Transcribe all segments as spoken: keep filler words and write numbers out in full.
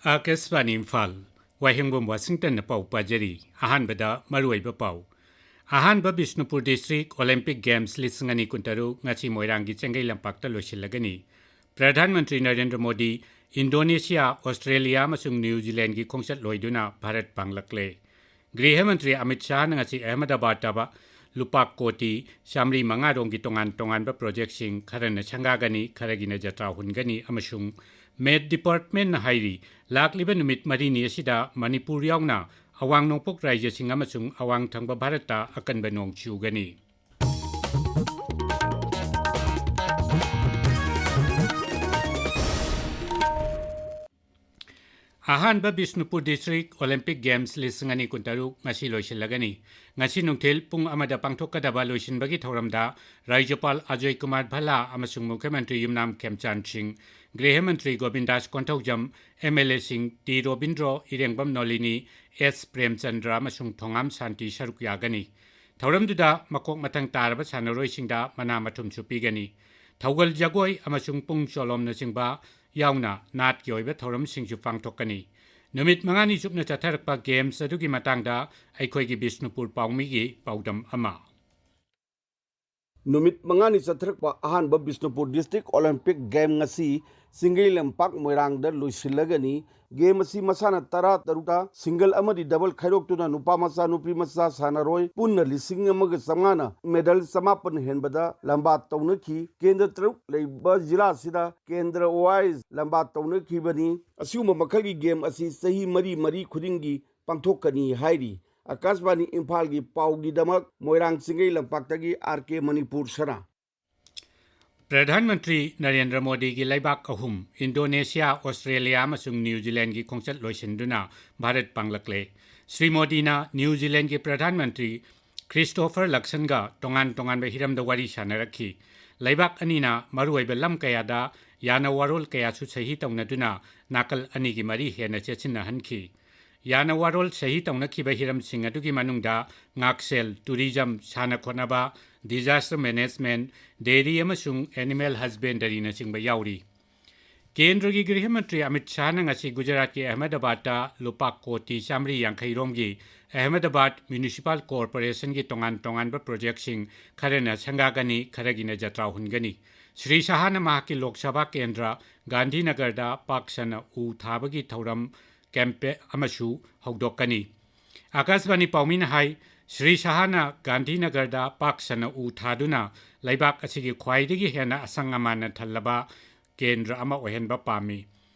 ꯑꯥꯀꯥꯁꯕꯥꯅꯤ ꯏꯝꯐꯥꯜ, ꯋꯥꯍꯦꯡꯕꯝ ꯋꯥꯁꯤꯡꯇꯟꯅ ꯄꯥꯎ ꯄꯥꯖꯔꯤ꯫ ꯑꯍꯥꯟꯕꯗ ꯃꯔꯨꯑꯣꯏꯕ ꯄꯥꯎ꯫ ꯑꯍꯥꯟꯕ ꯕꯤꯁꯅꯨꯄꯨꯔ ꯗꯤꯁꯇ꯭ꯔꯤꯛ ꯑꯣꯂꯤꯝꯄꯤꯛ ꯒꯦꯝꯁ ꯂꯤꯁꯤꯡ ꯑꯅꯤ ꯀꯨꯟꯇꯔꯨꯛ ꯉꯁꯤ ꯃꯣꯏꯔꯥꯡꯒꯤ ꯆꯦꯡꯒꯩ ꯂꯝꯄꯥꯛꯇ ꯂꯣꯏꯁꯤꯜꯂꯒꯅꯤ꯫ ꯄ꯭ꯔꯙꯥꯟ ꯃꯟꯇ꯭ꯔꯤ ꯅꯔꯦꯟꯗ꯭ꯔ ꯃꯣꯗꯤ ꯏꯟꯗꯣꯅꯦꯁꯤꯌꯥ, ꯑꯣꯁꯇ꯭ꯔꯦꯂꯤꯌꯥ ꯑꯃꯁꯨꯡ ꯅ꯭ꯌꯨ ꯖꯤꯂꯦꯟꯒꯤ ꯈꯣꯡꯆꯠ ꯂꯣꯏꯗꯨꯅ ꯚꯥꯔꯠ ꯄꯥꯡꯂꯛꯂꯦ꯫ ꯒ꯭ꯔꯤꯍ ꯃꯟꯇ꯭ꯔꯤ ꯑꯃꯤꯠ ꯁꯥꯍꯅ ꯉꯁꯤ ꯑꯍꯃꯗꯥꯕꯥꯗꯇ ꯂꯨꯄꯥ ꯀꯣꯇꯤ ꯆꯥꯃꯔꯤ ꯃꯉꯥ ꯔꯣꯝꯒꯤ ꯇꯣꯉꯥꯟ ꯇꯣꯉꯥꯟꯕ ꯄ꯭ꯔꯣꯖꯦꯛꯁꯤꯡ, ꯈꯔꯅ ꯁꯪꯒꯥꯒꯅꯤ, ꯈꯔꯒꯤꯅ ꯖꯇ꯭ꯔꯥ ꯍꯨꯟꯒꯅꯤ ꯑꯃꯁꯨꯡ ꯃꯦꯠ ꯗꯤꯄꯥꯔꯠꯃꯦꯟꯅ ꯍꯥꯏꯔꯤ, ꯂꯥꯛꯂꯤꯕ ꯅꯨꯃꯤꯠ ꯃꯔꯤꯅꯤ ꯑꯁꯤꯗ ꯃꯅꯤꯄꯨꯔ ꯌꯥꯎꯅ ꯑꯋꯥꯡ ꯅꯣꯡꯄꯣꯛ ꯔꯥꯖ꯭ꯌꯁꯤꯡ ꯑꯃꯁꯨꯡ ꯑꯋꯥꯡ ꯊꯪꯕ ꯚꯥꯔꯠꯇ ꯑꯀꯟꯕ ꯅꯣꯡ ꯆꯨꯒꯅꯤ꯫ ꯑꯍꯥꯟꯕ ꯕꯤꯁꯅꯨꯄꯨꯔ ꯗꯤꯁꯇ꯭ꯔꯤꯛ ꯑꯣꯂꯤꯝꯄꯤꯛ ꯒꯦꯝꯁ ꯂꯤꯁꯤꯡ ꯑꯅꯤ ꯀꯨꯟꯇꯔꯨꯛ ꯉꯁꯤ ꯂꯣꯏꯁꯤꯜꯂꯒꯅꯤ꯫ ꯉꯁꯤ ꯅꯨꯡꯊꯤꯜ ꯄꯨꯡ ꯑꯃꯗ ꯄꯥꯡꯊꯣꯛꯀꯗꯕ ꯂꯣꯏꯁꯤꯟꯕꯒꯤ ꯊꯧꯔꯝꯗ ꯔꯥꯖ꯭ꯌꯄꯥꯜ ꯑꯖꯣꯏ ꯀꯨꯃꯥꯔ ꯚꯜꯂꯥ ꯑꯃꯁꯨꯡ ꯃꯨꯈ꯭ꯌ ꯃꯟꯇ꯭ꯔꯤ ꯌꯨꯝꯅꯥꯝ ꯈꯦꯝꯆꯥꯟ ꯁꯤꯡ, ꯒ꯭ꯔꯤꯍ ꯃꯟꯇ꯭ꯔꯤ ꯒꯣꯕꯤꯟꯗꯥꯁ Konthoujam, M L ꯑꯦꯁꯤꯡ T Robindro, ꯏꯔꯦꯡꯕꯝ Nolini, ꯑꯦꯁ ꯄ꯭ꯔꯦꯝꯆꯟꯗ꯭ꯔ ꯑꯃꯁꯨꯡ ꯊꯣꯉꯥꯝ ꯁꯥꯟꯇꯤ ꯁꯔꯨꯛ ꯌꯥꯒꯅꯤ꯫ ꯊꯧꯔꯝꯗꯨꯗ ꯃꯀꯣꯛ ꯃꯊꯪ ꯇꯥꯔꯕ ꯁꯥꯟꯅꯔꯣꯏꯁꯤꯡꯗ ꯃꯅꯥ ꯃꯊꯨꯝꯁꯨ ꯄꯤꯒꯅꯤ꯫ ꯊꯧꯒꯜ ꯖꯒꯣꯏ ꯑꯃꯁꯨꯡ ꯄꯨꯡ ꯆꯣꯂꯣꯝꯅꯆꯤꯡꯕ ꯌꯥꯎꯅ ꯅꯥꯠꯀꯤ ꯑꯣꯏꯕ ꯊꯧꯔꯝꯁꯤꯡꯁꯨ ꯄꯥꯡꯊꯣꯛꯀꯅꯤ꯫ ꯅꯨꯃꯤꯠ ꯃꯉꯥꯅꯤ ꯆꯨꯞꯅ ꯆꯠꯊꯔꯛꯄ ꯒꯦꯝꯁ ꯑꯗꯨꯒꯤ ꯃꯇꯥꯡꯗ ꯑꯩꯈꯣꯏꯒꯤ ꯕꯤꯁꯅꯨꯄꯨꯔ ꯄꯥꯎꯃꯤꯒꯤ ꯄꯥꯎꯗꯝ ꯑꯃ꯫ ꯅꯨꯃꯤꯠ ꯃꯉꯥꯅꯤ ꯆꯠꯊꯔꯛꯄ ꯑꯍꯥꯟꯕ ꯕꯤꯁꯅꯨꯄꯨꯔ ꯗꯤꯁꯇ꯭ꯔꯤꯛ ꯑꯣꯂꯤꯝꯄꯤꯛ ꯒꯦꯝ ꯉꯁꯤ ꯆꯤꯡꯒꯩ ꯂꯝꯄꯥꯛ ꯃꯣꯏꯔꯥꯡꯗ ꯂꯣꯏꯁꯤꯜꯂꯒꯅꯤ꯫ ꯒꯦꯝ ꯑꯁꯤ ꯃꯁꯥꯟꯅ ꯇꯔꯥ ꯇꯔꯨꯛꯇ ꯁꯤꯡꯒꯜ ꯑꯃꯗꯤ ꯗꯕꯜ ꯈꯥꯏꯗꯣꯛꯇꯨꯅ ꯅꯨꯄꯥ ꯃꯆꯥ, ꯅꯨꯄꯤ ꯃꯆꯥ ꯁꯥꯟꯅꯔꯣꯏ ꯄꯨꯟꯅ ꯂꯤꯁꯤꯡ ꯑꯃꯒ ꯆꯥꯝꯃꯉꯥꯅ ꯃꯦꯗꯜ ꯆꯃꯥꯄꯟ ꯍꯦꯟꯕꯗ ꯂꯝꯕꯥ ꯇꯧꯅꯈꯤ꯫ ꯀꯦꯟꯗ꯭ꯔ ꯇꯔꯨꯛ ꯂꯩꯕ ꯖꯤꯂꯥ ꯑꯁꯤꯗ ꯀꯦꯟꯗ꯭ꯔ ꯋꯥꯏꯁ ꯂꯝꯕꯥ ꯇꯧꯅꯈꯤꯕꯅꯤ꯫ ꯑꯁꯤꯒꯨꯝꯕ ꯃꯈꯜꯒꯤ ꯒꯦꯝ ꯑꯁꯤ ꯆꯍꯤ ꯃꯔꯤ ꯃꯔꯤ ꯈꯨꯗꯤꯡꯒꯤ ꯄꯥꯡꯊꯣꯛꯀꯅꯤ ꯍꯥꯏꯔꯤ꯫ ꯑꯀꯥꯁꯕꯥꯅꯤ ꯏꯝꯐꯥꯜꯒꯤ ꯄꯥꯎꯒꯤꯗꯃꯛ ꯃꯣꯏꯔꯥꯡ ꯆꯤꯡꯒꯩ ꯂꯝꯄꯥꯛꯇꯒꯤ ꯑꯥꯔ ꯀꯦ ꯃꯅꯤꯄꯨꯔ ꯁꯅꯥ꯫ ꯄ꯭ꯔꯙꯥꯟ ꯃꯟꯇ꯭ꯔꯤ ꯅꯔꯦꯟꯗ꯭ꯔ ꯃꯣꯗꯤꯒꯤ ꯂꯩꯕꯥꯛ ꯑꯍꯨꯝ, ꯏꯟꯗꯣꯅꯦꯁꯤꯌꯥ, ꯑꯣꯁꯇ꯭ꯔꯦꯂꯤꯌꯥ ꯑꯃꯁꯨꯡ ꯅ꯭ꯌꯨ ꯖꯤꯂꯦꯟꯒꯤ ꯈꯣꯡꯆꯠ ꯂꯣꯏꯁꯤꯟꯗꯨꯅ ꯚꯥꯔꯠ ꯄꯥꯡꯂꯛꯂꯦ꯫ ꯁ꯭ꯔꯤ ꯃꯣꯗꯤꯅ ꯅ꯭ꯌꯨ ꯖꯤꯂꯦꯟꯒꯤ ꯄ꯭ꯔꯙꯥꯟ ꯃꯟꯇ꯭ꯔꯤ ꯈ꯭ꯔꯤꯁꯇꯣꯐꯔ ꯂꯛꯁꯟꯒ ꯇꯣꯉꯥꯟ ꯇꯣꯉꯥꯟꯕ ꯍꯤꯔꯝꯗ ꯋꯥꯔꯤ ꯁꯥꯟꯅꯔꯛꯈꯤ꯫ ꯂꯩꯕꯥꯛ ꯑꯅꯤꯅ ꯃꯔꯨꯑꯣꯏꯕ ꯂꯝ ꯀꯌꯥꯗ ꯌꯥꯅ ꯋꯥꯔꯣꯜ ꯀꯌꯥꯁꯨ ꯁꯍꯤ ꯇꯧꯅꯗꯨꯅ ꯅꯥꯀꯜ ꯑꯅꯤꯒꯤ ꯃꯔꯤ ꯍꯦꯟꯅ ꯆꯦꯠꯁꯤꯟꯅꯍꯟꯈꯤ꯫ ꯌꯥꯅ ꯋꯥꯔꯣꯜ ꯁꯍꯤ ꯇꯧꯅꯈꯤꯕ ꯍꯤꯔꯝꯁꯤꯡ ꯑꯗꯨꯒꯤ ꯃꯅꯨꯡꯗ ꯉꯥꯛꯁꯦꯜ, ꯇꯨꯔꯤꯖꯝ, ꯁꯥꯟꯅ ꯈꯣꯠꯅꯕ, disaster management, dairy ꯑꯃꯁꯨꯡ animal husbandryꯅꯆꯤꯡꯕ ꯌꯥꯎꯔꯤ꯫ ꯀꯦꯟꯗ꯭ꯔꯒꯤ ꯒ꯭ꯔꯤꯍ ꯃꯟꯇ꯭ꯔꯤ ꯑꯃꯤꯠ ꯁꯥꯍꯅ ꯉꯁꯤ ꯒꯨꯖꯔꯥꯠꯀꯤ ꯑꯍꯃꯗꯕꯥꯗꯇ ꯂꯨꯄꯥ ꯀꯣꯇꯤ ꯆꯥꯃꯔꯤ ꯌꯥꯡꯈꯩ ꯔꯣꯝꯒꯤ ꯑꯍꯃꯗꯕꯥꯗ ꯃ꯭ꯌꯨꯅꯤꯁꯤꯄꯥꯜ ꯀꯣꯔꯄꯣꯔꯦꯁꯟꯒꯤ ꯇꯣꯉꯥꯟ ꯇꯣꯉꯥꯟꯕ ꯄ꯭ꯔꯣꯖꯦꯛꯁꯤꯡ ꯈꯔꯅ ꯁꯪꯒꯥꯒꯅꯤ, ꯈꯔꯒꯤꯅ ꯖꯇ꯭ꯔꯥ ꯍꯨꯟꯒꯅꯤ꯫ ꯁ꯭ꯔꯤ ꯁꯥꯍꯅ ꯃꯍꯥꯛꯀꯤ ꯂꯣꯛ ꯁꯚꯥ ꯀꯦꯟꯗ꯭ꯔ ꯒꯥꯟꯙꯤꯅꯒꯔꯗ ꯄꯥꯛ ꯁꯟꯅ ꯎ ꯊꯥꯕꯒꯤ ꯊꯧꯔꯝ ꯀꯦꯝꯄꯦꯟ ꯑꯃꯁꯨ ꯍꯧꯗꯣꯛꯀꯅꯤ꯫ ꯑꯥꯀꯥꯁꯕꯥꯅꯤ ꯄꯥꯎꯃꯤꯅ ꯍꯥꯏ, ꯁ꯭ꯔꯤ ꯁꯥꯍꯅ ꯒꯥꯟꯙꯤꯅꯒꯔꯗ ꯄꯥꯛ ꯁꯟꯅ ꯎ ꯊꯥꯗꯨꯅ ꯂꯩꯕꯥꯛ ꯑꯁꯤꯒꯤ ꯈ꯭ꯋꯥꯏꯗꯒꯤ ꯍꯦꯟꯅ ꯑꯁꯪ ꯑꯃꯥꯟꯅ ꯊꯜꯂꯕ ꯀꯦꯟꯗ꯭ꯔ ꯑꯃ ꯑꯣꯏꯍꯟꯕ ꯄꯥꯝꯃꯤ꯫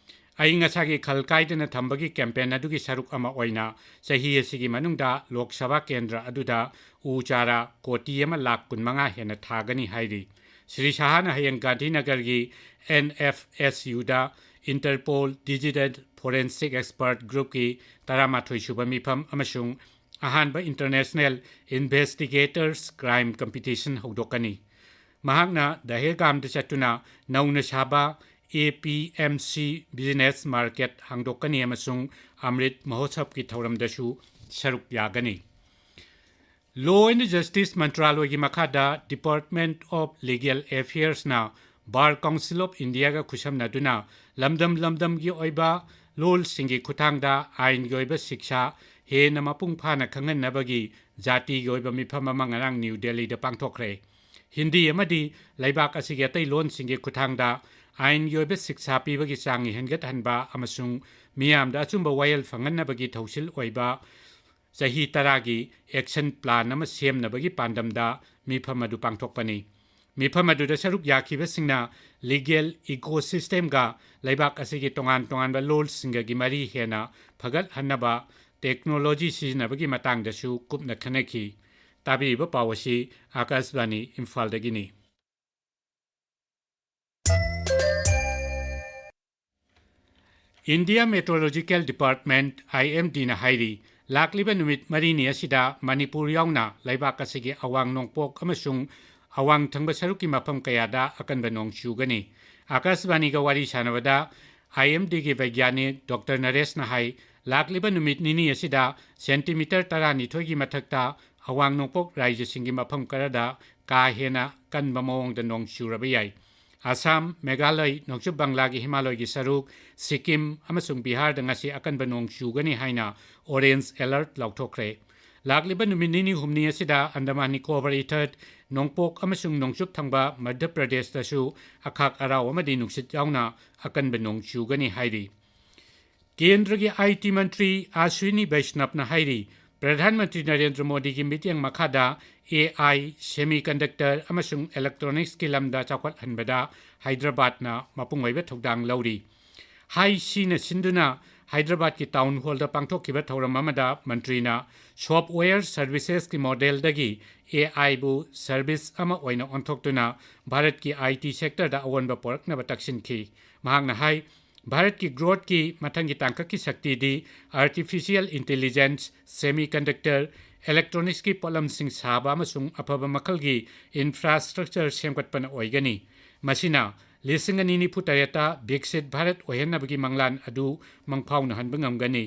ꯑꯏꯪ ꯑꯁꯥꯒꯤ ꯈꯜ ꯀꯥꯏꯗꯅ ꯊꯝꯕꯒꯤ ꯀꯦꯝꯄꯦꯟ ꯑꯗꯨꯒꯤ ꯁꯔꯨꯛ ꯑꯃ ꯑꯣꯏꯅ ꯆꯍꯤ ꯑꯁꯤꯒꯤ ꯃꯅꯨꯡꯗ ꯂꯣꯛ ꯁꯚꯥ ꯀꯦꯟꯗ꯭ꯔ ꯑꯗꯨꯗ ꯎ ꯆꯥꯔꯥ ꯀꯣꯇꯤ ꯑꯃ ꯂꯥꯈ ꯀꯨꯟꯃꯉꯥ ꯍꯦꯟꯅ ꯊꯥꯒꯅꯤ ꯍꯥꯏꯔꯤ꯫ ꯁ꯭ꯔꯤ ꯁꯥꯍꯅ ꯍꯌꯦꯡ ꯒꯥꯟꯙꯤꯅꯒꯔꯒꯤ ꯑꯦꯟ ꯑꯦꯐ ꯑꯦꯁ ꯌꯨꯗ ꯏꯟꯇꯔꯄꯣꯜ ꯗꯤꯖꯤꯇꯦꯜ ꯐꯣꯔꯦꯟꯁꯤꯛ ꯑꯦꯛꯁꯄꯔꯠ ꯒ꯭ꯔꯨꯞꯀꯤ ꯇꯔꯥꯃꯥꯊꯣꯏ ꯁꯨꯕ ꯃꯤꯐꯝ ꯑꯃꯁꯨꯡ ꯑꯍꯥꯟꯕ ꯏꯟꯇꯔꯅꯦꯁꯅꯦꯜ ꯏꯟꯚꯦꯁꯇꯤꯒꯦꯇꯔꯁ ꯀ꯭ꯔꯥꯏꯝ ꯀꯝꯄꯤꯇꯤꯁꯟ ꯍꯧꯗꯣꯛꯀꯅꯤ꯫ ꯃꯍꯥꯛꯅ ꯗꯍꯦꯒꯥꯝꯗ ꯆꯠꯇꯨꯅ ꯅꯧꯅ ꯁꯥꯕ A P M C business market ꯍꯥꯡꯗꯣꯛꯀꯅꯤ ꯑꯃꯁꯨꯡ ꯑꯃ꯭ꯔꯤꯠ ꯃꯍꯣꯠꯁꯕꯀꯤ ꯊꯧꯔꯝꯗꯁꯨ ꯁꯔꯨꯛ ꯌꯥꯒꯅꯤ꯫ Law and Justice ꯃꯟꯇ꯭ꯔꯥꯂꯣꯏꯒꯤ ꯃꯈꯥꯗ Department of Legal Affairs ꯅ Bar Council of India ꯒ ꯈꯨꯠꯁꯝꯅꯗꯨꯅ ꯂꯝꯗꯝ ꯂꯝꯗꯝꯒꯤ ꯑꯣꯏꯕ ꯂꯣꯜꯁꯤꯡꯒꯤ ꯈꯨꯠꯊꯥꯡꯗ ꯑꯥꯏꯟꯒꯤ ꯑꯣꯏꯕ ꯁꯤꯛꯁꯥ ꯍꯦꯟꯅ ꯃꯄꯨꯡ ꯐꯥꯅ ꯈꯪꯍꯟꯅꯕꯒꯤ ꯖꯥꯇꯤꯒꯤ ꯑꯣꯏꯕ ꯃꯤꯐꯝ ꯑꯃ ꯉꯔꯥꯡ ꯅ꯭ꯌꯨ ꯗꯦꯜꯂꯤꯗ ꯄꯥꯡꯊꯣꯛꯈ꯭ꯔꯦ꯫ ꯍꯤꯟꯗꯤ ꯑꯃꯗꯤ ꯂꯩꯕꯥꯛ ꯑꯁꯤꯒꯤ ꯑꯇꯩ ꯂꯣꯟꯁꯤꯡꯒꯤ ꯈꯨꯠꯊꯥꯡꯗ ꯑꯥꯏꯟꯒꯤ ꯑꯣꯏꯕ ꯁꯤꯛꯁꯥ ꯄꯤꯕꯒꯤ ꯆꯥꯡ ꯍꯦꯟꯒꯠꯍꯟꯕ ꯑꯃꯁꯨꯡ ꯃꯤꯌꯥꯝꯗ ꯑꯆꯨꯝꯕ ꯋꯥꯌꯦꯜ ꯐꯪꯍꯟꯅꯕꯒꯤ ꯊꯧꯁꯤꯜ ꯑꯣꯏꯕ ꯆꯍꯤ ꯇꯔꯥꯒꯤ action plan ꯑꯃ ꯁꯦꯝꯅꯕꯒꯤ ꯄꯥꯟꯗꯝꯗ ꯃꯤꯐꯝ ꯑꯗꯨ ꯄꯥꯡꯊꯣꯛꯄꯅꯤ꯫ ꯃꯤꯐꯝ ꯑꯗꯨꯗ ꯁꯔꯨꯛ ꯌꯥꯈꯤꯕꯁꯤꯡꯅ legal ecosystem ꯒ ꯂꯩꯕꯥꯛ ꯑꯁꯤꯒꯤ ꯇꯣꯉꯥꯟ ꯇꯣꯉꯥꯟꯕ ꯂꯣꯜꯁꯤꯡꯒꯒꯤ ꯃꯔꯤ ꯍꯦꯟꯅ ꯐꯒꯠꯍꯟꯅꯕ technology ꯁꯤꯖꯤꯟꯅꯕꯒꯤ ꯃꯇꯥꯡꯗꯁꯨ ꯀꯨꯞꯅ ꯈꯟꯅꯈꯤ꯫ ꯇꯥꯕꯤꯔꯤꯕ ꯄꯥꯎ ꯑꯁꯤ ꯑꯥꯀꯥꯁꯕꯥꯅꯤ ꯏꯝꯐꯥꯜꯗꯒꯤꯅꯤ꯫ India Meteorological Department, I M D ꯅ ꯍꯥꯏꯔꯤ, ꯂꯥꯛꯂꯤꯕ ꯅꯨꯃꯤꯠ ꯃꯔꯤꯅꯤ ꯑꯁꯤꯗ ꯃꯅꯤꯄꯨꯔ ꯌꯥꯎꯅ ꯂꯩꯕꯥꯛ ꯑꯁꯤꯒꯤ ꯑꯋꯥꯡ ꯅꯣꯡꯄꯣꯛ ꯑꯃꯁꯨꯡ ꯑꯋꯥꯡ ꯊꯪꯕ ꯁꯔꯨꯛꯀꯤ ꯃꯐꯝ ꯀꯌꯥꯗ ꯑꯀꯟꯕ ꯅꯣꯡ ꯆꯨꯒꯅꯤ꯫ ꯑꯥꯀꯥꯁꯕꯥꯅꯤꯒ ꯋꯥꯔꯤ ꯁꯥꯟꯅꯕꯗ I M D ꯒꯤ ꯕꯩꯒ꯭ꯌꯥꯅꯤꯛ ꯗꯣꯛꯇꯔ ꯅꯔꯦꯁꯅ ꯍꯥꯏ, ꯂꯥꯛꯂꯤꯕ ꯅꯨꯃꯤꯠ ꯅꯤꯅꯤ ꯑꯁꯤꯗ ꯁꯦꯟꯇꯤꯃꯤꯇꯔ ꯇꯔꯥꯅꯤꯊꯣꯏꯒꯤ ꯃꯊꯛꯇ ꯑꯋꯥꯡ ꯅꯣꯡꯄꯣꯛ ꯔꯥꯖ꯭ꯌꯁꯤꯡꯒꯤ ꯃꯐꯝ ꯈꯔꯗ ꯀꯥ ꯍꯦꯟꯅ ꯀꯟꯕ ꯃꯑꯣꯡꯗ ꯅꯣꯡ ꯆꯨꯔꯕ ꯌꯥꯏ꯫ ꯑꯁꯥꯝ, ꯃꯦꯘꯥꯂꯌ, ꯅꯣꯡꯆꯨꯞ ꯕꯪꯂꯥꯒꯤ ꯍꯤꯃꯥꯂꯣꯏꯒꯤ ꯁꯔꯨꯛ, ꯁꯤꯛꯀꯤꯝ ꯑꯃꯁꯨꯡ ꯕꯤꯍꯥꯔꯗ ꯉꯁꯤ ꯑꯀꯟꯕ ꯅꯣꯡ ꯆꯨꯒꯅꯤ ꯍꯥꯏꯅ orange alert ꯂꯥꯎꯊꯣꯛꯈ꯭ꯔꯦ꯫ ꯂꯥꯛꯂꯤꯕ ꯅꯨꯃꯤꯠ ꯅꯤꯅꯤ ꯍꯨꯝꯅꯤ ꯑꯁꯤꯗ ꯑꯟꯗꯃꯥꯟ ꯅꯤꯀꯣꯕꯔ ꯏꯊꯠ, ꯅꯣꯡꯄꯣꯛ ꯑꯃꯁꯨꯡ ꯅꯣꯡꯆꯨꯞ ꯊꯪꯕ ꯃꯙ꯭ꯌ ꯄ꯭ꯔꯗꯦꯁꯇꯁꯨ ꯑꯈꯥꯛ ꯑꯔꯥꯎ ꯑꯃꯗꯤ ꯅꯨꯡꯁꯤꯠ ꯌꯥꯎꯅ ꯑꯀꯟꯕ ꯅꯣꯡ ꯆꯨꯒꯅꯤ ꯍꯥꯏꯔꯤ꯫ ꯀꯦꯟꯗ꯭ꯔꯒꯤ ꯑꯥꯏ ꯇꯤ ꯃꯟꯇ꯭ꯔꯤ ꯑꯁ꯭ꯋꯤꯅꯤ ꯕꯩꯁꯅꯕꯅ ꯍꯥꯏꯔꯤ, ꯄ꯭ꯔꯙꯥꯟ ꯃꯟꯇ꯭ꯔꯤ ꯅꯔꯦꯟꯗ꯭ꯔ ꯃꯣꯗꯤꯒꯤ ꯃꯤꯠꯌꯦꯡ ꯃꯈꯥꯗ ꯑꯦ ꯑꯥꯏ, semiconductor ꯑꯃꯁꯨꯡ electronicsꯀꯤ ꯂꯝꯗ ꯆꯥꯎꯈꯠꯍꯟꯕꯗ ꯍꯥꯏꯗ꯭ꯔꯕꯥꯗꯅ ꯃꯄꯨꯡ ꯑꯣꯏꯕ ꯊꯧꯗꯥꯡ ꯂꯧꯔꯤ꯫ ꯍꯥꯏ ꯁꯤꯅ ꯁꯤꯟꯗꯨꯅ ꯍꯥꯏꯗ꯭ꯔꯕꯥꯗꯀꯤ ꯇꯥꯎꯟ ꯍꯣꯜꯗ ꯄꯥꯡꯊꯣꯛꯈꯤꯕ ꯊꯧꯔꯝ ꯑꯃꯗ ꯃꯟꯇ꯭ꯔꯤꯅ software servicesꯀꯤ modelꯗꯒꯤ ꯑꯦ ꯑꯥꯏꯕꯨ service ꯑꯃ ꯑꯣꯏꯅ ꯑꯣꯟꯊꯣꯛꯇꯨꯅ ꯚꯥꯔꯠꯀꯤ ꯑꯥꯏ ꯇꯤ sectorꯗ ꯑꯑꯣꯟꯕ ꯄꯨꯔꯛꯅꯕ ꯇꯛꯁꯤꯟꯈꯤ꯫ ꯃꯍꯥꯛꯅ ꯍꯥꯏ, ꯚꯥꯔꯠꯀꯤ growthꯀꯤ ꯃꯊꯪꯒꯤ ꯇꯥꯡꯀꯛꯀꯤ ꯁꯛꯇꯤꯗꯤ artificial intelligence, semiconductor, electronicsꯀꯤ ꯄꯣꯠꯂꯝꯁꯤꯡ ꯁꯥꯕ ꯑꯃꯁꯨꯡ ꯑꯐꯕ ꯃꯈꯜꯒꯤ infrastructure ꯁꯦꯝꯒꯠꯄꯅ ꯑꯣꯏꯒꯅꯤ꯫ ꯃꯁꯤꯅ ꯂꯤꯁꯤꯡ ꯑꯅꯤ ꯅꯤꯐꯨ ꯇꯔꯦꯠꯇ ꯕꯤꯛꯁꯤꯠ ꯚꯥꯔꯠ ꯑꯣꯏꯍꯟꯅꯕꯒꯤ ꯃꯪꯂꯥꯟ ꯑꯗꯨ ꯃꯪꯐꯥꯎꯅꯍꯟꯕ ꯉꯝꯒꯅꯤ꯫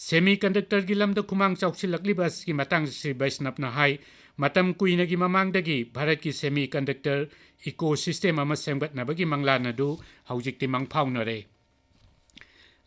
Semiconductorꯒꯤ ꯂꯝꯗ ꯈꯨꯃꯥꯡ ꯆꯥꯎꯁꯤꯜꯂꯛꯂꯤꯕ ꯑꯁꯤꯒꯤ ꯃꯇꯥꯡꯗ ꯁ꯭ꯔꯤ ꯕꯩꯁꯅꯕꯅ ꯍꯥꯏ, ꯃꯇꯝ ꯀꯨꯏꯅꯒꯤ ꯃꯃꯥꯡꯗꯒꯤ ꯚꯥꯔꯠꯀꯤ semiconductor ecosystem ꯑꯃ ꯁꯦꯝꯒꯠꯅꯕꯒꯤ ꯃꯪꯂꯥꯟ ꯑꯗꯨ ꯍꯧꯖꯤꯛꯇꯤ ꯃꯪꯐꯥꯎꯅꯔꯦ꯫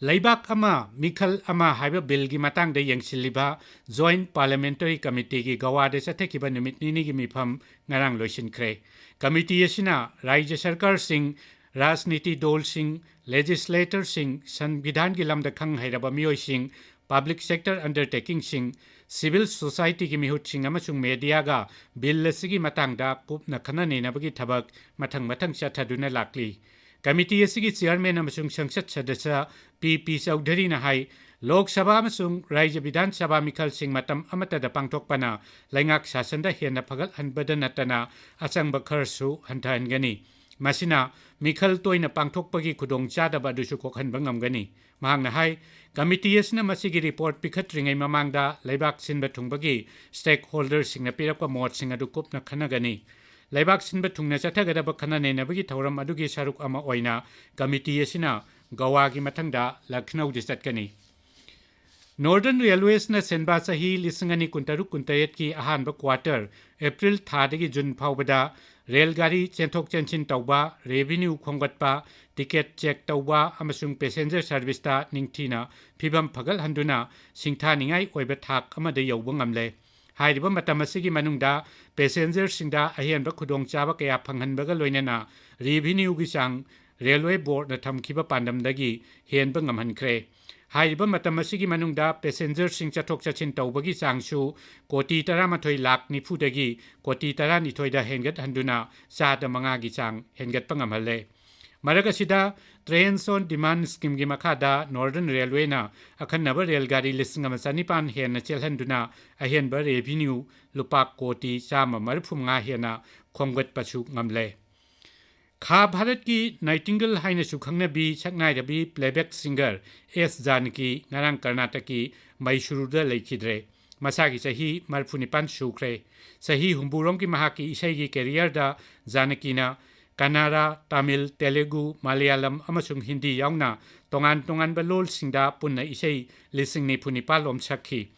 ꯂꯩꯕꯥꯛ ꯑꯃ, ꯃꯤꯈꯜ ꯑꯃ ꯍꯥꯏꯕ billꯒꯤ ꯃꯇꯥꯡꯗ ꯌꯦꯡꯁꯤꯜꯂꯤꯕ Joint Parliamentary Committeeꯒꯤ ꯒꯋꯥꯗ ꯆꯠꯊꯈꯤꯕ ꯅꯨꯃꯤꯠ ꯅꯤꯅꯤꯒꯤ ꯃꯤꯐꯝ ꯉꯔꯥꯡ ꯂꯣꯏꯁꯤꯟꯈ꯭ꯔꯦ꯫ Committee ꯑꯁꯤꯅ ꯔꯥꯖ꯭ꯌ ꯁꯔꯀꯥꯔꯁꯤꯡ, ꯔꯥꯖꯅꯤꯇꯤ ꯗꯣꯜꯁꯤꯡ, legislatorꯁꯤꯡ, ꯁꯪꯕꯤꯙꯥꯟꯒꯤ ꯂꯝꯗ ꯈꯪ ꯍꯩꯔꯕ ꯃꯤꯑꯣꯏꯁꯤꯡ, public sector undertakingꯁꯤꯡ, civil societyꯒꯤ ꯃꯤꯍꯨꯠꯁꯤꯡ ꯑꯃꯁꯨꯡ mediaꯒ bill ꯑꯁꯤꯒꯤ ꯃꯇꯥꯡꯗ ꯀꯨꯞꯅ ꯈꯟꯅ ꯅꯩꯅꯕꯒꯤ ꯊꯕꯛ ꯃꯊꯪ ꯃꯊꯪ ꯆꯠꯊꯗꯨꯅ ꯂꯥꯛꯂꯤ꯫ Committee ꯑꯁꯤꯒꯤ chairman ꯑꯃꯁꯨꯡ ꯁꯪꯁꯠ ꯁꯗꯁ꯭ꯌ ꯄꯤ ꯄꯤ ꯆꯧꯙꯔꯤꯅ ꯍꯥꯏ, ꯂꯣꯛ ꯁꯚꯥ ꯑꯃꯁꯨꯡ ꯔꯥꯖ꯭ꯌ ꯕꯤꯙꯥꯟ ꯁꯚꯥ ꯃꯤꯈꯜꯁꯤꯡ ꯃꯇꯝ ꯑꯃꯠꯇꯗ ꯄꯥꯡꯊꯣꯛꯄꯅ ꯂꯩꯉꯥꯛ ꯁꯥꯁꯟꯗ ꯍꯦꯟꯅ ꯐꯒꯠꯍꯟꯕꯗ ꯅꯠꯇꯅ ꯑꯆꯪꯕ ꯈꯔꯁꯨ ꯍꯟꯊꯍꯟꯒꯅꯤ꯫ ꯃꯁꯤꯅ ꯃꯤꯈꯜ ꯇꯣꯏꯅ ꯄꯥꯡꯊꯣꯛꯄꯒꯤ ꯈꯨꯗꯣꯡꯆꯥꯗꯕ ꯑꯗꯨꯁꯨ ꯀꯣꯛꯍꯟꯕ ꯉꯝꯒꯅꯤ꯫ ꯃꯍꯥꯛꯅ ꯍꯥꯏ, committee ꯑꯁꯤꯅ ꯃꯁꯤꯒꯤ report ꯄꯤꯈꯠꯇ꯭ꯔꯤꯉꯩ ꯃꯃꯥꯡꯗ ꯂꯩꯕꯥꯛ ꯁꯤꯟꯕ ꯊꯨꯡꯕꯒꯤ stakeholderꯁꯤꯡꯅ ꯄꯤꯔꯛꯄ ꯃꯣꯠꯁꯤꯡ ꯑꯗꯨ ꯀꯨꯞꯅ ꯈꯟꯅꯒꯅꯤ꯫ ꯂꯩꯕꯥꯛ ꯁꯤꯟꯕ ꯊꯨꯡꯅ ꯆꯠꯊꯒꯗꯕ ꯈꯟꯅ ꯅꯩꯅꯕꯒꯤ ꯊꯧꯔꯝ ꯑꯗꯨꯒꯤ ꯁꯔꯨꯛ ꯑꯃ ꯑꯣꯏꯅ committee ꯑꯁꯤꯅ ꯒꯋꯥꯒꯤ ꯃꯊꯪꯗ ꯂꯈꯅꯧꯗ ꯆꯠꯀꯅꯤ꯫ Northern Railwaysꯅ ꯁꯦꯟꯕꯥ ꯆꯍꯤ ꯂꯤꯁꯤꯡ ꯑꯅꯤ ꯀꯨꯟꯇꯔꯨꯛ ꯀꯨꯟꯇꯔꯦꯠꯀꯤ ꯑꯍꯥꯟꯕ quarter, April ꯊꯥꯗꯒꯤ June ꯐꯥꯎꯕꯗ ꯔꯦꯜ ꯒꯥꯔꯤ ꯆꯦꯟꯊꯣꯛ ꯆꯦꯟꯁꯤꯟ ꯇꯧꯕ, revenue ꯈꯣꯝꯒꯠꯄ, ticket check ꯇꯧꯕ ꯑꯃꯁꯨꯡ passenger serviceꯇ ꯅꯤꯡꯊꯤꯅ ꯐꯤꯕꯝ ꯐꯒꯠꯍꯟꯗꯨꯅ ꯁꯤꯡꯊꯥꯅꯤꯡꯉꯥꯏ ꯑꯣꯏꯕ ꯊꯥꯛ ꯑꯃꯗ ꯌꯧꯕ ꯉꯝꯂꯦ꯫ ꯍꯥꯏꯔꯤꯕ ꯃꯇꯝ ꯑꯁꯤꯒꯤ ꯃꯅꯨꯡꯗ passengerꯁꯤꯡꯗ ꯑꯍꯦꯟꯕ ꯈꯨꯗꯣꯡꯆꯥꯕ ꯀꯌꯥ ꯐꯪꯍꯟꯕꯒ ꯂꯣꯏꯅꯅ revenueꯒꯤ ꯆꯥꯡ railway boardꯅ ꯊꯝꯈꯤꯕ ꯄꯥꯟꯗꯝꯗꯒꯤ ꯍꯦꯟꯕ ꯉꯝꯍꯟꯈ꯭ꯔꯦ꯫ ꯍꯥꯏꯔꯤꯕ ꯃꯇꯝ ꯑꯁꯤꯒꯤ ꯃꯅꯨꯡꯗ passengerꯁꯤꯡ ꯆꯠꯊꯣꯛ ꯆꯠꯁꯤꯟ ꯇꯧꯕꯒꯤ ꯆꯥꯡꯁꯨ ꯀꯣꯇꯤ ꯇꯔꯥꯃꯥꯊꯣꯏ ꯂꯥꯈ ꯅꯤꯐꯨꯗꯒꯤ ꯀꯣꯇꯤ ꯇꯔꯥꯅꯤꯊꯣꯏꯗ ꯍꯦꯟꯒꯠꯍꯟꯗꯨꯅ ꯆꯥꯗ ꯃꯉꯥꯒꯤ ꯆꯥꯡ ꯍꯦꯟꯒꯠꯄ ꯉꯝꯍꯜꯂꯦ꯫ ꯃꯔꯛ ꯑꯁꯤꯗ Trains on Demand Schemeꯒꯤ ꯃꯈꯥꯗ Northern Railwayꯅ ꯑꯈꯟꯅꯕ ꯔꯦꯜ ꯒꯥꯔꯤ ꯂꯤꯁꯤꯡ ꯑꯃ ꯆꯅꯤꯄꯥꯟ ꯍꯦꯟꯅ ꯆꯦꯜꯍꯟꯗꯨꯅ ꯑꯍꯦꯟꯕ revenue ꯂꯨꯄꯥ ꯀꯣꯇꯤ ꯆꯥꯝꯃ ꯃꯔꯤꯐꯨ ꯃꯉꯥ ꯍꯦꯟꯅ ꯈꯣꯝꯒꯠꯄꯁꯨ ꯉꯝꯂꯦ꯫ ꯈꯥ ꯚꯥꯔꯠꯀꯤ Nightingale ꯍꯥꯏꯅꯁꯨ ꯈꯪꯅꯕꯤ ꯁꯛꯅꯥꯏꯔꯕꯤ playback singer ꯑꯦꯁ ꯖꯥꯅꯀꯤ ꯉꯔꯥꯡ ꯀꯔꯅꯥꯇꯀꯀꯤ ꯃꯩꯁꯨꯔꯨꯗ ꯂꯩꯈꯤꯗ꯭ꯔꯦ꯫ ꯃꯁꯥꯒꯤ ꯆꯍꯤ ꯃꯔꯤꯐꯨ ꯅꯤꯄꯥꯟ ꯁꯨꯈ꯭ꯔꯦ꯫ ꯆꯍꯤ ꯍꯨꯝꯐꯨꯔꯣꯝꯒꯤ ꯃꯍꯥꯛꯀꯤ ꯏꯁꯩꯒꯤ careerꯗ ꯖꯥꯅꯀꯤꯅ ꯀꯟꯅꯔꯥ, ꯇꯥꯃꯤꯜ, ꯇꯦꯂꯨꯒꯨ, ꯃꯂꯌꯥꯂꯝ ꯑꯃꯁꯨꯡ ꯍꯤꯟꯗꯤ ꯌꯥꯎꯅ ꯇꯣꯉꯥꯟ ꯇꯣꯉꯥꯟꯕ ꯂꯣꯜꯁꯤꯡꯗ ꯄꯨꯟꯅ ꯏꯁꯩ ꯂꯤꯁꯤꯡ ꯅꯤꯐꯨ ꯅꯤꯄꯥꯜ ꯂꯣꯝ ꯁꯛꯈꯤ꯫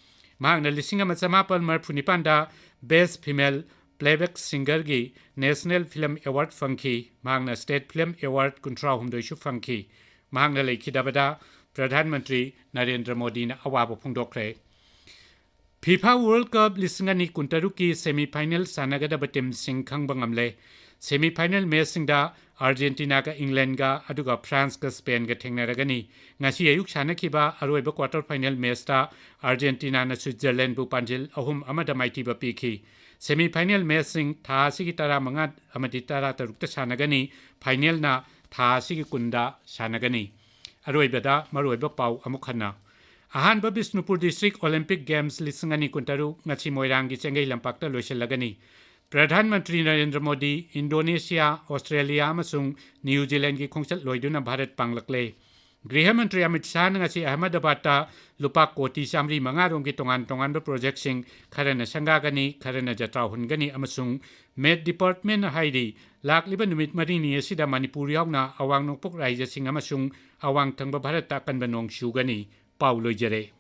ꯃꯍꯥꯛꯅ ꯂꯤꯁꯤꯡ ꯑꯃ ꯆꯃꯥꯄꯜ ꯃꯔꯤꯐꯨ ꯅꯤꯄꯥꯟꯗ Best Female Playback Singerꯒꯤ National Film Award ꯐꯪꯈꯤ꯫ ꯃꯍꯥꯛꯅ State Film Award ꯀꯨꯟꯊ꯭ꯔꯥꯍꯨꯝꯗꯣꯏꯁꯨ ꯐꯪꯈꯤ꯫ ꯃꯍꯥꯛꯅ ꯂꯩꯈꯤꯗꯕꯗ ꯄ꯭ꯔꯙꯥꯟ ꯃꯟꯇ꯭ꯔꯤ ꯅꯔꯦꯟꯗ꯭ꯔ ꯃꯣꯗꯤꯅ ꯑꯋꯥꯕ ꯐꯣꯡꯗꯣꯛꯈ꯭ꯔꯦ꯫ FIFA World Cup ꯂꯤꯁꯤꯡ ꯑꯅꯤ ꯀꯨꯟꯇꯔꯨꯛꯀꯤ semi final ꯁꯥꯟꯅꯒꯗꯕ teamꯁꯤꯡ ꯈꯪꯕ ꯉꯝꯂꯦ꯫ Semi final matchꯁꯤꯡꯗ Argentinaꯒ Englandꯒ ꯑꯗꯨꯒ Franceꯒ Spainꯒ ꯊꯦꯡꯅꯔꯒꯅꯤ꯫ ꯉꯁꯤ ꯑꯌꯨꯛ ꯁꯥꯟꯅꯈꯤꯕ ꯑꯔꯣꯏꯕ quarter final matchꯇ Argentinaꯅ Switzerlandꯕꯨ ꯄꯥꯟꯖꯤꯜ ꯑꯍꯨꯝ ꯑꯃꯗ ꯃꯥꯏꯊꯤꯕ ꯄꯤꯈꯤ꯫ Semi final matchꯁꯤꯡ ꯊꯥ ꯑꯁꯤꯒꯤ ꯇꯔꯥꯃꯉꯥ ꯑꯃꯗꯤ ꯇꯔꯥꯇꯔꯨꯛꯇ ꯁꯥꯟꯅꯒꯅꯤ꯫ Finalꯅ ꯊꯥ ꯑꯁꯤꯒꯤ ꯀꯨꯟꯗ ꯁꯥꯟꯅꯒꯅꯤ꯫ ꯑꯔꯣꯏꯕꯗ ꯃꯔꯨꯑꯣꯏꯕ ꯄꯥꯎ ꯑꯃꯨꯛ ꯍꯟꯅ꯫ ꯑꯍꯥꯟꯕ ꯕꯤꯁꯅꯨꯄꯨꯔ District Olympic Games ꯂꯤꯁꯤꯡ ꯑꯅꯤ ꯀꯨꯟꯇꯔꯨꯛ ꯉꯁꯤ ꯃꯣꯏꯔꯥꯡꯒꯤ ꯆꯦꯡꯒꯩ ꯂꯝꯄꯥꯛꯇ ꯂꯣꯏꯁꯤꯜꯂꯒꯅꯤ꯫ ꯄ꯭ꯔꯙꯥꯟ ꯃꯟꯇ꯭ꯔꯤ ꯅꯔꯦꯟꯗ꯭ꯔ ꯃꯣꯗꯤ ꯏꯟꯗꯣꯅꯦꯁꯤꯌꯥ, ꯑꯣꯁꯇ꯭ꯔꯦꯂꯤꯌꯥ ꯑꯃꯁꯨꯡ ꯅ꯭ꯌꯨ ꯖꯤꯂꯦꯟꯒꯤ ꯈꯣꯡꯆꯠ ꯂꯣꯏꯗꯨꯅ ꯚꯥꯔꯠ ꯄꯥꯡꯂꯛꯂꯦ꯫ ꯒ꯭ꯔꯤꯍ ꯃꯟꯇ꯭ꯔꯤ ꯑꯃꯤꯠ ꯁꯥꯍꯅ ꯉꯁꯤ ꯑꯍꯃꯗꯕꯥꯗꯇ ꯂꯨꯄꯥ ꯀꯣꯇꯤ ꯆꯥꯃꯔꯤ ꯃꯉꯥ ꯔꯣꯝꯒꯤ ꯇꯣꯉꯥꯟ ꯇꯣꯉꯥꯟꯕ projectꯁꯤꯡ, ꯈꯔꯅ ꯁꯪꯒꯥꯒꯅꯤ, ꯈꯔꯅ ꯖꯇ꯭ꯔꯥ ꯍꯨꯟꯒꯅꯤ ꯑꯃꯁꯨꯡ Met Departmentꯅ ꯍꯥꯏꯔꯤ, ꯂꯥꯛꯂꯤꯕ ꯅꯨꯃꯤꯠ ꯃꯔꯤꯅꯤ ꯑꯁꯤꯗ ꯃꯅꯤꯄꯨꯔ ꯌꯥꯎꯅ ꯑꯋꯥꯡ ꯅꯣꯡꯄꯣꯛ ꯔꯥꯖ꯭ꯌꯁꯤꯡ ꯑꯃꯁꯨꯡ ꯑꯋꯥꯡ ꯊꯪꯕ ꯚꯥꯔꯠꯇ ꯑꯀꯟꯕ ꯅꯣꯡ ꯆꯨꯒꯅꯤ꯫ ꯄꯥꯎ ꯂꯣꯏꯖꯔꯦ꯫